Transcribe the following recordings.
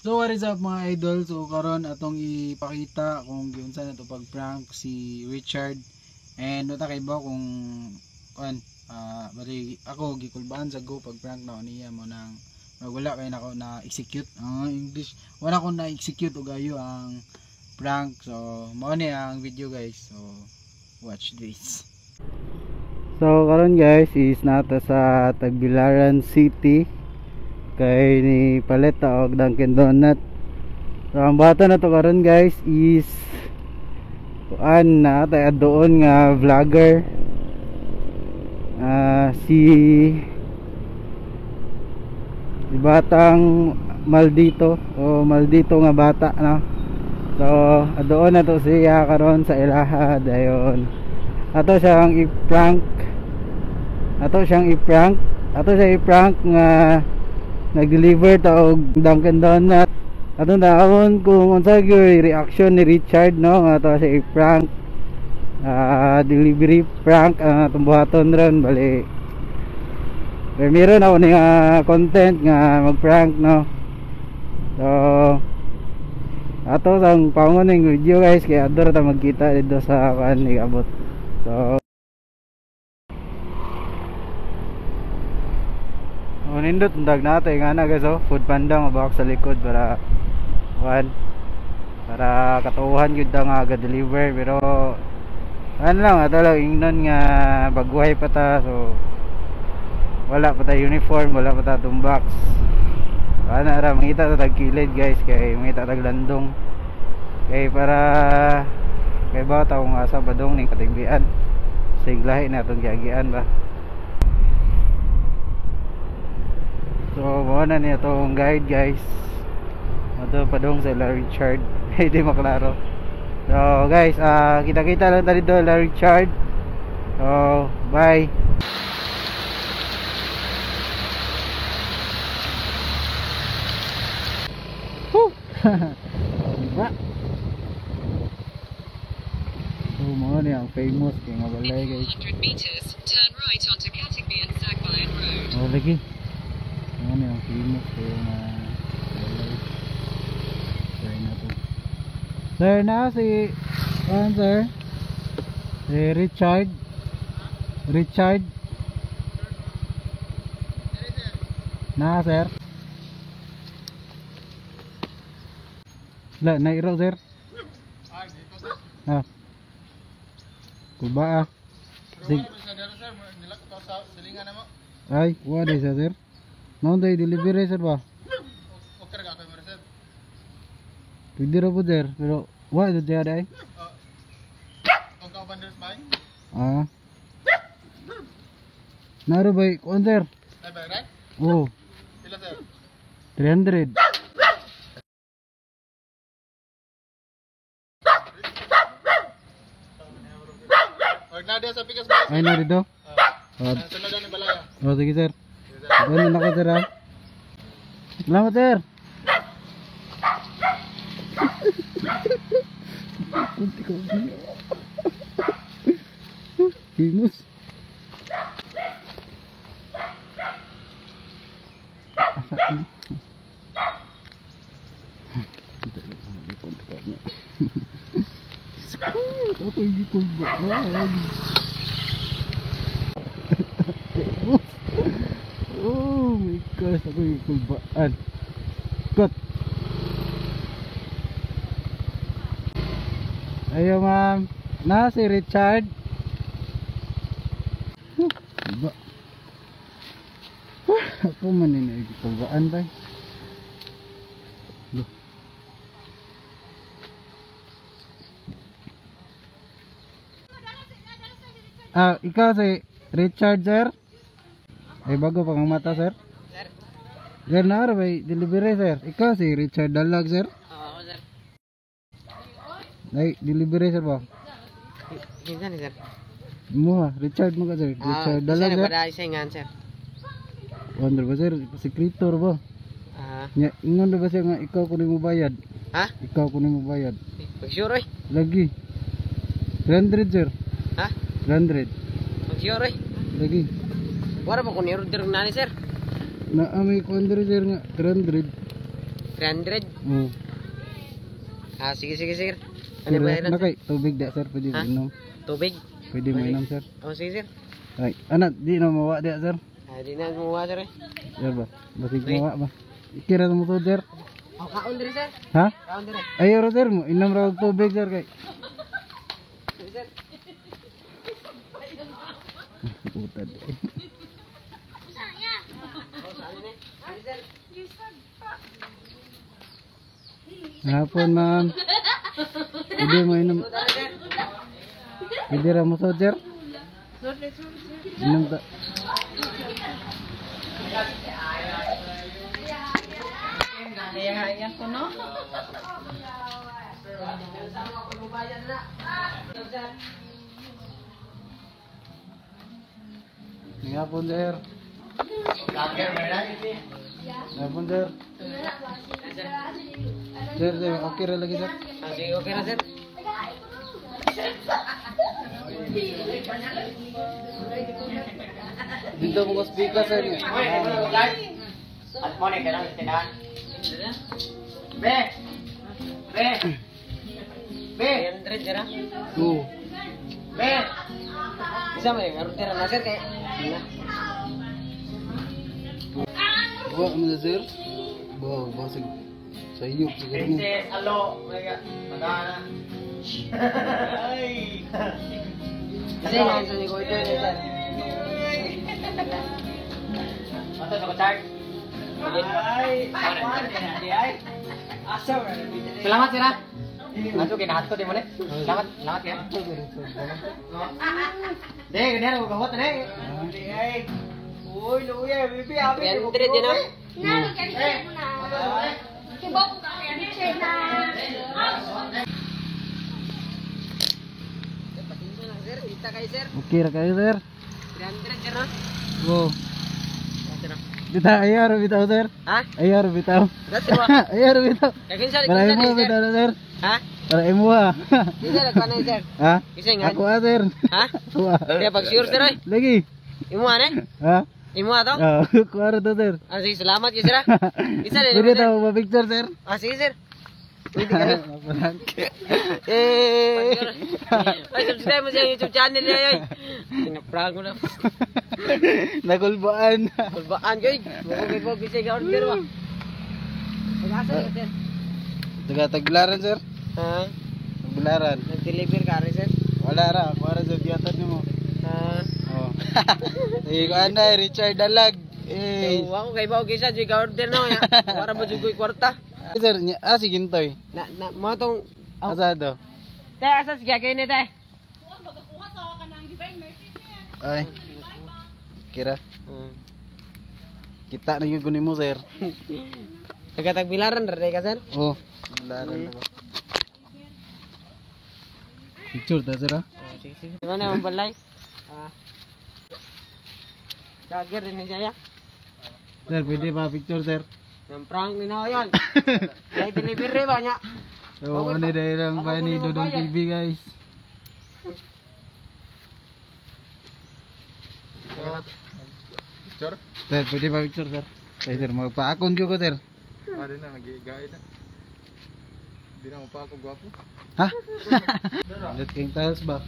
So what is up, mga idol? So karon atong ipakita kung giunsa na to pag prank si Richard and wata kay ba kung kuan, bali ako gikulbaan sa go pag prank na niya mo nang wala kay nako na execute ang English, wala ko na execute og ayo ang prank. So mao ni ang video, guys, so watch this. So karon, guys, is nata sa Tagbilaran City kay ni palit ta og Dunkin Donut. So ang bata na to karon, guys, is kuan na tayo doon nga vlogger, si si batang maldito o maldito nga bata, no? So doon na to siya karon sa ilaha. Dayon ato siyang i-prank, ato siyang i-prank, ato siya i-prank nga nag-deliver ta og Dunkin Donut. Atong taon kung unsa gyud reaction ni Richard, no, nga ato siya i-prank. Delivery prank ang atong buhaton ron. Bali pero meron ako ni content nga mag-prank, no? So ato sang pangon ning video, guys, kay adto ra ta magkita dito sa kuan ni abot. So nindot ang dag natin nga na, guys, oh, Food Panda nga box sa likod para kuan, para katuhan gyud ta nga ga-deliver, pero ano lang, ato lang ingnon nga baguhay pa ta, so wala pa ta uniform, wala pa ta atong box. So, ana ra mangita ta tag kilid, guys, kay mangita tag landong kay para kay bata kung asa padong ning katingbian siglahi na atong giagian ba. So mao na niya itong guide, guys. Ato padong sa La Richard. Hindi maklaro. So guys, kita-kita lang tayo dito, La Richard. So bye. Woo! Diba? So mao niya ang famous kay nga balay, guys. 400 meters, turn right onto Catigbian Sagbayan Road. Oh, lagi. Ano yung famous kayo na balay. Sir na to. Sir na si ano, sir? Si Richard. Richard. Na sir. La nairo, sir. Ah. Kuba ah. Sig. Ay, wa di siya, sir. Noon tayo delivery, sir, ba? Pwede ra po, sir, pero wa ito siya day. Ah. Naro ba kuan, sir? Oh. 300. Ay, na dito? Oh, oh, sige, sir. Ganun ako, sir, ha? Salamat, sir. Kunti ko. Famous. Asa na? Ako hindi ko ba? Oh my gosh, ako yung kulbaan. Cut. Ayo, ma'am. Na si Richard. Huh, diba? Huh, ako man yung kulbaan ba? Ah, ikaw si Richard, sir? Ay, bago pang mata, sir? Sir? Sir, naara ba delivery, sir? Ikaw si Richard Dalag, sir? Oo, sir. Ay, delivery, sir, ba? Kinsa ni, sir? Muha, Richard mo ka, sir. Richard Dalag, sir. Para isa nga, sir. Wonder ba, sir? Sekretor ba? Ah. Nya, ingon ba siya nga ikaw kunin mo bayad? Ha? Ikaw kunin mo bayad. Pag-sure, oy. Lagi. 300, sir. Ha? 300. Pag-sure, oy. Lagi. Wala ba kung ni-order na ni, sir? Na, may kuan diri, sir, nga 300. 300? Oo. Ah, sige, sige, sir. Ano ba yan? Nakay, tubig da sir, pwede Ha? mo inom. Tubig? Pwede mo inom sir. Oh, sige, sir. Ay, ana, di na mawa di sir. Ah, di na gumawa, sir. Eh. Sir ba? Basig Sige. mawa ba? Kira mo to sir. Oh, kaon diri, sir. Ha? Kaon diri. Ayaw ra sir mo, inom ra og tubig sir kay. Sige, sir. Puta di. Oh, saan ni? Sige, sir. Hapon ma'am. Pwede mo inom. Dali, sir. Pwede ra mo to sir. Inom ta. Kaya ko no. Hapon sir. Hapon sir. Sir, sir, okay ra lagi sir. Ah, sige, okay na, sir. Dito mo speaker sir. At mo ni kailangan sa tindahan. Be! Be! Be! 300 sir, ah. Oo. Be! Isa mo eh, meron tira na sir kay. Buwa mo na sir. Buwa, basig. Sa iyo siguro ni. Princess, alo, mega, magana. Ay! Kasi nga sa ni Kuya ito, sir. Mato sa kutsar. Ay! Ay! Salamat sir ah. Ato kinahat ko di mo ni. Salamat, salamat kaya. De, ganyan ako gawat na eh. Ay. Uy, luya, bibi, abi. 300 din ah. Pasensya na sir, kita kayo sir. Okay ra kayo sir. 300 sir ah. Oo. Sir, ah. Bitaw ayaw ra bitaw sir. Ha? Ayaw ra bitaw. Dati ba? Ayaw ra bitaw. Kaya sir, Para imo sir. bitaw na sir. Ha? Para imo ah. Kinsa nagkuha na sir? Ha? Kinsa nga? Ako ah sir. Ha? Ako ah. Kaya pag sure sir ay. Lagi. Imo ano? Ha? Imo ato? Ah, kuha ra to sir. Ah, sige, salamat kayo sir ah. Kinsa na Pwede sir? tayo ma-picture sir. Ah, sige sir. Pwede ka na. Eh. Ay, subscribe mo sa YouTube channel niya yoy. Pinaprank ko na. Nakulbaan. Kulbaan yoy. Mukhang kay bisa ka order ba? Pag-asa ka sir. Taga taglaran sir. Ha? Taglaran. Nag-deliver ka rin sir? Wala ra, ako ra sa biyatan nimo. Ha? Oh. Eh, kuan na Richard Dalag. Eh. So, ako kay bao kisa jud ka order no ya. Wala mo jud ko'y kwarta. Sir, nya ah si Gintoy. Na na mo tong Asa do? Te, asa sige kay ni te. Ay. Kira. Kita na yung kunin mo, sir. Taga-tagbilaran ra ka sir. Oh, tagbilaran na ba? Picture ta sir ah. Sige, sige. Mana ang balay? Ah. Dagger din siya ya. Sir, pwede pa picture, sir. Nang prank ni na yan. Ay delivery ba niya? So, ano dahil ang bahay ni Dodong TV, guys. Picture? Sir, pwede pa picture, sir. Ay, sir, magpa-account ko, sir. Ah, di na, nag-iigay na. Di na mo pa ako gwapo. Ha? Let kayong tiles ba?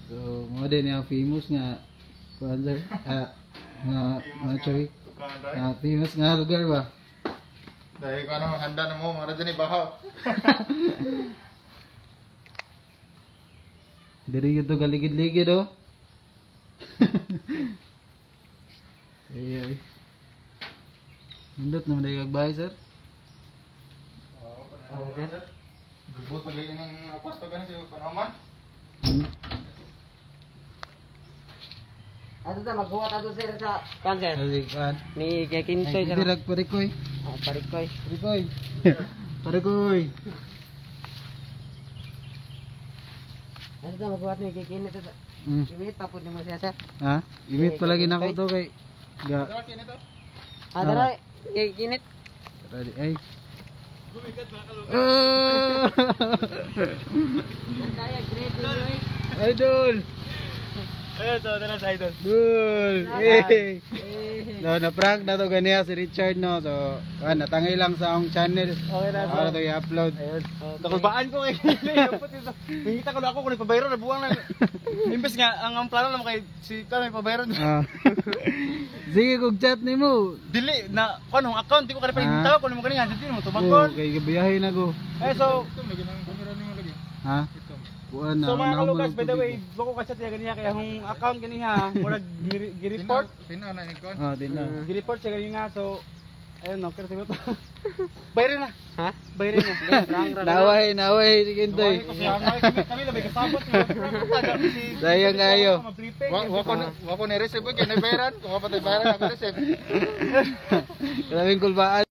So, mga din yung famous nga kuan sir, ah, nga mga choy. Ah, famous nga lugar ba? Dahil ko ano, handa na mo, mara dyan ibahaw. Diri yun to galigid-ligid oh. Ay, ay. Nindot naman dahil kagbahay sir. Gubot pag ng pwesto ganun siya panaman. Ato ta maghuwat ato sir sa kan sir. Ay, kuan. Ni kay Ay, Kintoy sir. pwede rag parikoy. Ah, parikoy. Parikoy. Parikoy. Ato ta maghuwat ni kay Kintoy. Mm. Imit pa pud nimo siya sir. Ha? Imit palagi na ako to kay ga Ah, dara kay Kinit. Ready, ay. Ah! Idol! Eh, ito, tara sa idol. Dul! Hey! Eh. So, na-prank na to ganiya si Richard, no. So, natangay lang sa akong channel. Okay na. Para to i-upload. Ayun. Nakulbaan ko kay Nangita ko na ako kung nagpabayro na buwang na. Imbes nga ang plano naman kay si kami pabayro. Ah. Sige, kung chat ni mo. Dili na kuno account di ko kani Ah. pa tawag kuno mo kani nga di mo Oh, tubagon. kay gabiyahin ako. Eh so Ito, lagi ng kamera nimo lagi. Ha? Ito. Kuan na. so mga nahuman kalugas, og by the tubig. way, bako ka chat ganiha kay akong account ganiha murag gi-report. Tinaw na ni kon. Ah, di na. Gi-report siya ganiha so ayun no, pero siguro. Bayro na. Ha? Bayro na. Naway, naway, sige Intoy. Kami labay kasabot. Sayang kayo. Wa ko ni receive kay nabayaran, kung wa pa tay bayaran ako receive. Grabing kulbaan.